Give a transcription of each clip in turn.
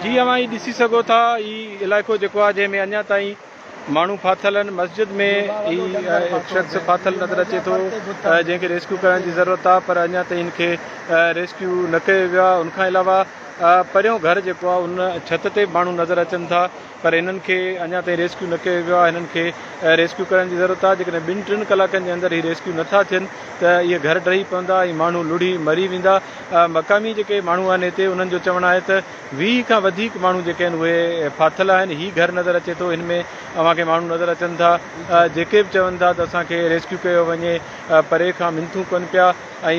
جي اوهان هي ڏسي سگهو ٿا هي علائقو جيڪو آهي جنهن ۾ اڃا تائين ماڻهو ڦاٿل آهن مسجد ۾ هي هڪ شخص ڦاٿل نظر اچي ٿو جنهن کي ريسڪيو ڪرڻ جي ضرورت آهي پر اڃا تائين هن کي ريسڪيو نه ڪيو ويو آهي ان کان علاوه پريون گهر جيڪو آهي ان ڇت تي به ماڻهو نظر اچن ٿا پر انهن کي اڃا تائين ريسڪيو نه ڪيو ويو آهي هنن کي ريسڪيو ڪرڻ جي ضرورت آهي جيڪڏهن ٻن ٽن ڪلاڪن جي اندر هي ريسڪيو نه ٿا ٿين ته اهي گهر ڊهي پوندا ۽ ماڻهو لڙهي مري ويندا مقامي جيڪي ماڻهو آهن هتي انهن جو چوڻ آهي ته 20 کان وڌيڪ ماڻهو جيڪي آهن اهي ڦاٿل آهن هي گهر نظر اچي ٿو هن ۾ اوهان کي ماڻهو نظر اچن ٿا جيڪي به چون ٿا ته اسان کي ريسڪيو ڪيو وڃي پري کان منٿون ڪن پيا ۽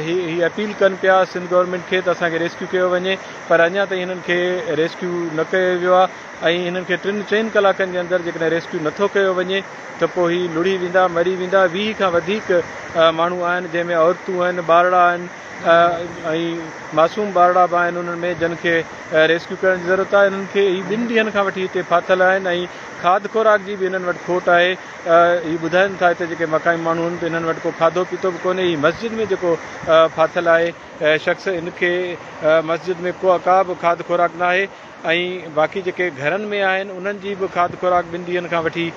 هي هي اپيل ڪن پيا سنڌ گورنمينٽ کي ته اسان کي ريسڪيو ڪيو وڃي پر اڃا تائين هنن کي ريسڪيو نه ڪيو ويو آهي ۽ هنن کي ٽن چئن ڪلاڪن جي اندر جيڪڏهن ريسڪيو نٿو ڪيو وڃي ته پوء هي لڙهي ويندا مري ويندا 20 کان وڌيڪ ماڻهو آهن جنهن ۾ عورتون آهن ٻارڙا آهن ۽ معصوم ٻارڙا به آهن انهن ۾ جن کي ريسڪيو ڪرڻ جي ضرورت آهي انهن کي هي ٻن ڏينهن کان وٺي هتي ڦاٿل آهن ۽ کاڌ خوراڪ جي به هنن وٽ کوٽ آهي هي ٻڌائين ٿا هتي جيڪي مقامي ماڻهو آهن ته هنن وٽ ڪو کاڌو پيتو به ڪونهي هي مسجد ۾ جيڪو ڦاٿل آهي شخص ان کي مسجد ۾ ڪو ڪا به کاڌ خوراڪ ناهي ۽ باقي جيڪي گهرن ۾ آهن انهن جي به کاڌ خوراڪ ٻن ڏينهن کان وٺي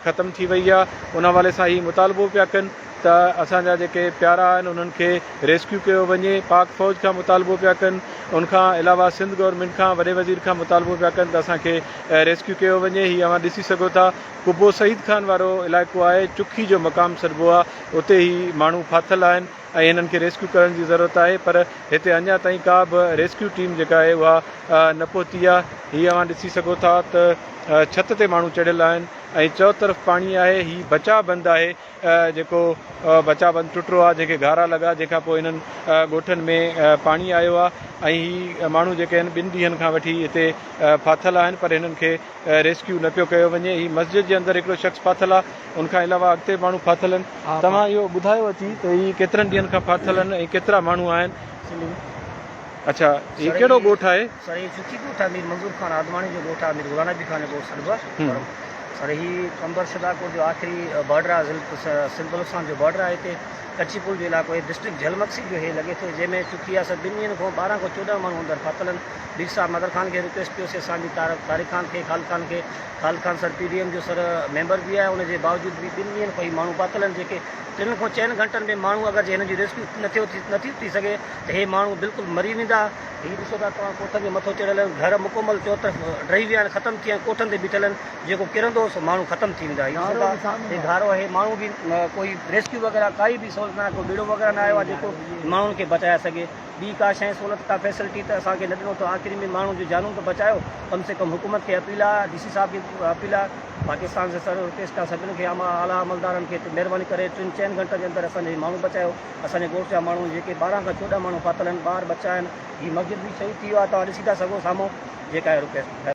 ختم ٿي وئي آهي ان حوالي سان هي مطالبو پيا ڪن ته اسان جا جيڪي پيارا آهن انهن کي ريسڪيو ڪيو وڃي پاڪ فوج کان مطالبو پيا ڪن ان کان علاوه سنڌ گورنمينٽ کان وڏي وزير کان مطالبو پيا ڪن ته اسان کي ريسڪيو ڪيو وڃي هي اوهان ڏسي سگهو ٿا قبو سعيد خان وارو علائقو آهي، چکي جو مقام سڏبو آهي، اتي هي ماڻهو ڦاٿل آهن ۽ هنن کي ريسڪيو ڪرڻ جي ضرورت آهي پر هتي اڃا تائين ڪا به ريسڪيو ٽيم جيڪا آهي اها نه پهتي آهي، هي اوهان ڏسي سگهو ٿا ته ڇت تي ماڻهو چڙهيل آهن ۽ چؤطرف پاڻي آهي، هي بچاء بند آهي جيڪو بچاء بند ٽٽو آهي جنهن کي گهارا لڳا جنهن کان پوء هنن ڳوٺن ۾ پاڻي آيو آهي ۽ هي ماڻهو جيڪي آهن ٻن ڏينهن کان وٺي هتي ڦاٿل آهن پر هنن کي ريسڪيو نه پيو ڪيو وڃي هي مسجد جي اندر هڪڙو شخص ڦاٿل آ ان کان علاوه اڳتي به ماڻهو ڦاٿل آهن توهان اهو ٻڌايو اچي ته هي ڪيترن ڏينهن کان ڦاٿل آهن ۽ ڪيترا ماڻهو آهن اڇا هي ڪهڙو ڳوٺ آهي؟ سر هي چوٿي ڳوٺ آهي مير منظور خان آدماڻي جو ڳوٺ آهي مير غلام نبي خان جو ڳوٺ سڏبو آهي سر هي قمبر شھدادڪوٽ جو آخري بارڊر آهي سنڌ بلوچستان جو بارڊر آهي هتي ڪچي پل جو علائقو آهي ڊسٽرڪٽ جھل مگسي جو هي لڳي ٿو جنهن ۾ چوٿي آهي سر ٻن ڏينهن کان 12 کان 14 ماڻهو اندر ڦاٿل آهن مير صاحب مظهر خان کي رڪويسٽ ڪيوسي اسان جي طارق خان کي خالد خان کي خالد خان سر پي ڊي ايم جو سر ميمبر به آهي ان جي باوجود به ٻن ڏينهن کان هي ماڻهو پاتل آهن جيڪي ٽن کان چئن گهنٽن ۾ ماڻهو اگر جي هنن جي ريسڪيو نه ٿيو نٿي ٿي سگهي ته هي ماڻهو بلڪل مري ويندا. هي ڏسو ٿا توهان ڪوٺن جي مٿو چڙهيل آهن گهر مڪمل چوطرف ڊهي ويا آهن ختم ٿي ويا آهن ڪوٺن تي بيٺل آهن جيڪو ڪرندو سو ماڻهو ختم ٿي ويندا هي ڏسو ٿا هي گهارو آهي ماڻهو به ڪوئي ريسڪيو وغيره ڪائي به سهولت نه آهي ڪو ٻيڙو وغيره نه آيو آهي جيڪو ماڻهن کي بچائي سگهي. ٻي ڪا شيء سهولت ڪا فيسلٽي ته اسان کي نه ڏنو اٿو آخري ۾ ماڻهن جون جانون ته بچايو ڪم سي ڪم حڪومت کي اپيل آ ڊي سي صاحب کي اپيل آ پاڪستان سي سر رڪويسٽ آ سڀن کي اعليٰ عملدارن کي ته مهرباني ڪري ٽن چئن گهنٽن جي اندر اسان جا هي ماڻهو بچايو اسان جي ڳوٺ جا ماڻهو جيڪي 12 کان 14 ماڻهو ڦاٿل آهن ٻار ٻچا آهن هي مسجد به شهيد ٿي ويو آ توهان ڏسي ٿا سگهو سامهون جيڪا آهي رڪويسٽ.